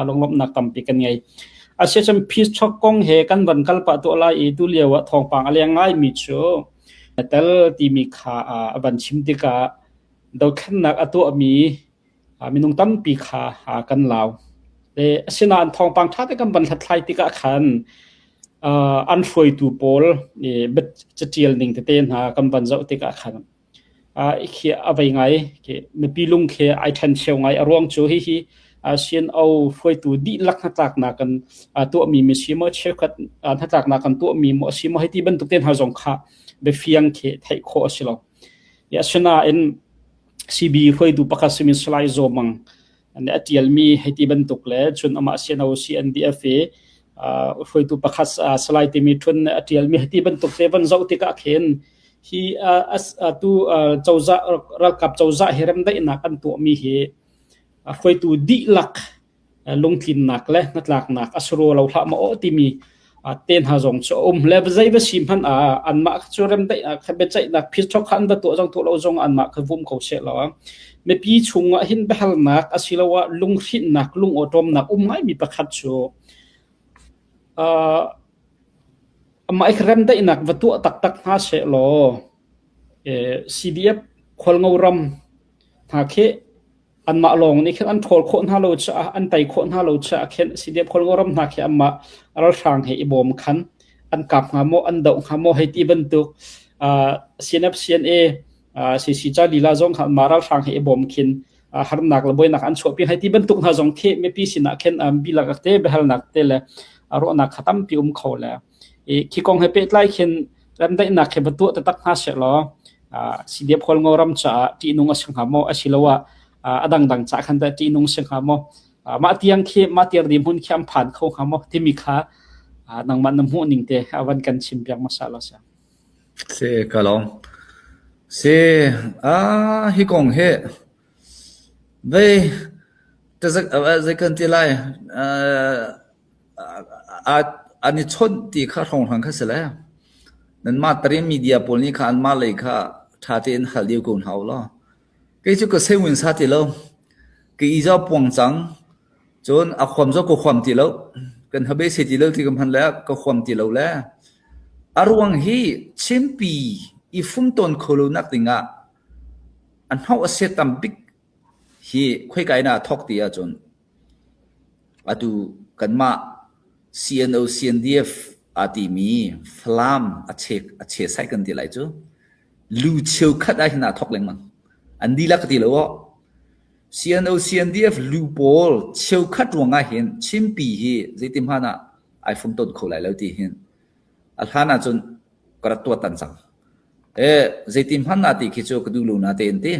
Lunglawmhnak tampi kan ngei. Asiacun peace talk kong he kan van kal pah tuah lai i tulio ah thawngpang a leng ngaimi cu tel timi kha a van chim tikah dothlennak a tuahmi minung tampi kha kan lau. Le asinain thawngpang ṭha te kan van hlathlai tikah khan an hruaitu pawl catial ning tete hna kan van zoh tikah khan khi a vei ngai. Mipi lung khi ai ṭhencheu ngai. A ruang cu hihi CNO hruaitu dihlak hnatlaknak kan tuahmi mi si maw, cheukhat hnatlaknak kan tuahmi maw a si maw, hei ti bantuk te hna zong kha biafiang khi theih khawh a si lo. Asinain CB hruaitu pakhat simi Salai Zaw Mang nih a ṭialmi hei ti bantuk le cun amah CNO CNDF i hruaitu pakhat Salai timi ṭhun nih a ṭialmi hei ti bantuk te van zoh tikah khin hi atu cozah ralkap cozah hi remdaihnak an tuahmi hi hruaitu dihlak lungtlinnak le hnatlaknak a si rua lo hlah maw timi te hna zong cu a um le zei va si hmanh ah anmah cu remdaihnak kha biaceihnak phitchok kha an va tuah zong tuah lo zong anmah kha vum ko seh law mipi chungah hin biahalnak asiloah lunghrinhnak lungawṭawmnak um ngaimi pakhat cu amah i remdaihnak va tuah taktak hna seh law CDF khualngo ram hna khi anmah lawng nih khin an ṭhawl khawh hna lo caah an tei khawh hna lo caah khin CDF Khualngo hna khi anmah ralhrang he i bawm khan an kap hnga maw an doh hnga maw hei ti bantuk CNF CNA CC ca lila zong kha anmah ralhrang he i bawm khin harnak le buainak an chuahpi hei ti bantuk hna zong khi mipi sinah khin bilak te biahalnak te le ruahnak kha tampi um kho le khi kong he pehtlai khin remdaihnak he va tuah taktak hna seh law CDF Khualngo ram caah ṭihnung a si hnga maw asiloah a dangdang ca khan dah ṭihnung si hnga maw mah tiang khi mah tiang dirhmun khi an phan kho hnga maw timi kha nangmah na hmuh ning te a van kan chim piak hmasa la sia. Si ka lawm. Si ah hi kong hi vei zei kan ti lai An i chawnh ti kha hrawnghrang kha si le nanmah Tarim media pawl nih kha anmah lei kha ṭha tein hal lio ko hna u law. Kei cu ka sewin sa ti lo. Ka i zaw puang cang. Cun a huam zaw ka huam ti lo. Kan habe se ti lo ti ka hman le ka huam ti lo le. A ruang hi Chinpi i fumtawn kho lo nak dingah a hnawh a se tam bik hi khoika in ah thawk ti ahcun Atu kanmah CNO CNDF aa timi Falam a chesai kan ti lai cu lu cheukhat ah hin aa thawk lengmang. An dihlak ka ti lo aw. CNO CNDF lu pawl cheukhat ruangah hin Chinpi hi zeitin hmanh ah ai fumton kho lai lo ti hin a hlan ahcun ka rak tuah tan cang. E zeitin hmanh ah ti khi cu ka duh lo na te an ti.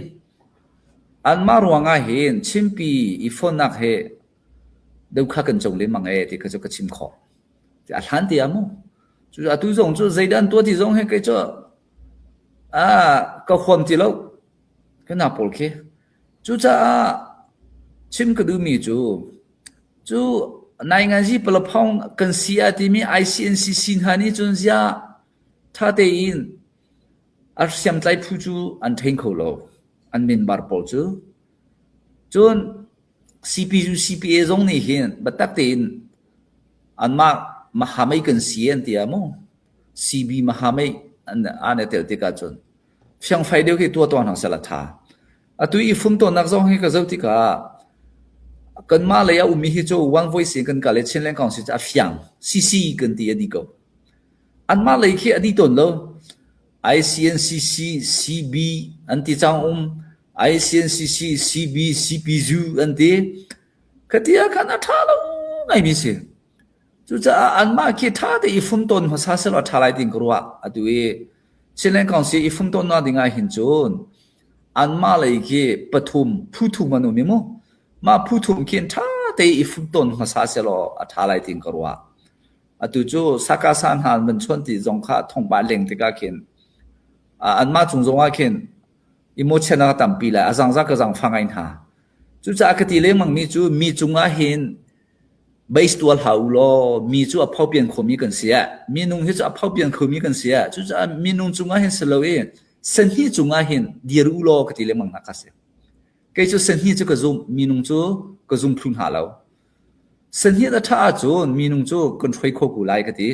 Anmah ruangah hin Chinpi i fonnak he deuh kha kan co lengmang e ti kha cu ka chim khawh. A hlan ti ah mu. Cu atu zong cu zeidah an tuah ti zong he kei cu ah ka huam ti lo. Ka na pawl khi. Cucaah chim ka duhmi cu cu nainganzi palaphong kan si a timi ICNCC hna nih cun ziah ṭha tein A hriamtlai phu cu an ṭhen kho lo, an minbar pawl cu. Cun CPU CPA zong nih hin biatak tein anmah mahamei kan si an ti ah mu CB mahamei an i tel tikah cun fiangfai deuh khi tuah tuah hna seh la ṭha. Atu i fumtonak zong hi ka zoh tikah kanmah lei a ummi hi cu one voice in kan kal i Chinland Council cu a fiang CC kan ti a dih ko. Anmah lei khi a dih tawn lo. ICNCC, CB an ti cang um. ICNCC, CB, CPZU an ti. Khati ah khan a ṭha lo ngaimi si. Cucaah anmah khi ṭha te i fumtawn hmasa selaw a ṭha lai tiin ka ruah. Atu i Chinland Council i fumtawnnak ding ah hin cun anmah lei khi pathum, phu thum an um i mu. Mah phu thum khin ṭha te i fumtawn hmasa selaw a ṭha lai tiin ka ruah. Atu cu sakasa hna an van chuan ti zong kha thongpa leng tikah khin anmah cung zongah khin emotion a tampi lai a zangzak ka zangfang ai hna. Cucaah ka ti lengmang mi cu mi cungah hin base tual hau u law mi cu a phopian khomi kan si ah minung hi cu a phopian khomi kan si ah cucaah minung cungah hin si lo i sahni cungah hin dir u law ka ti lengmang hna kha si. Kei cu sahni cu ka zum minung cu ka zum thlu hna lo. Sahniat a ṭha ahcun minung cu kan hruai kho ko lai ka ti.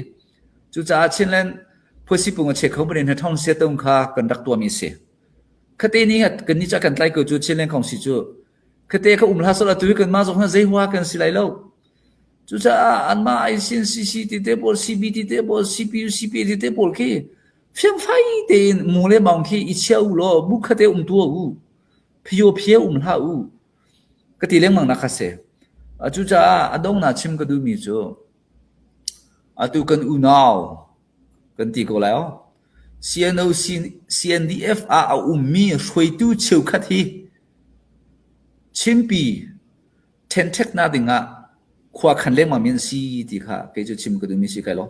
Cucaah Chinland phuasipung a che kho bane hna thong sia tung kha kan rak tuahmi a si. Khate ni kan ni ca kan tlai ko cu Chinland Council cu khate kha um hlah sawh atu kan mah zong zei hua kan si lai lo. Cucaah anmah ICNCC ti te pawl CB ti te pawl CPU CPA ti te pawl khi fiangfai tein mu le maung khi i chia u law bu khate um tua u. Phio phia um hlah u. Ka ti lengmang nak kha si. Cucaah a donghnak chim ka duhmi cu atu kan unau kan ti ko lai aw. CNO CNDF ah a ummi hruaitu cheukhat hi Chinpi ṭhenṭheknak dingah khua khan lengmangmi an si ti kha kei cu chim ka duhmi si kai lo.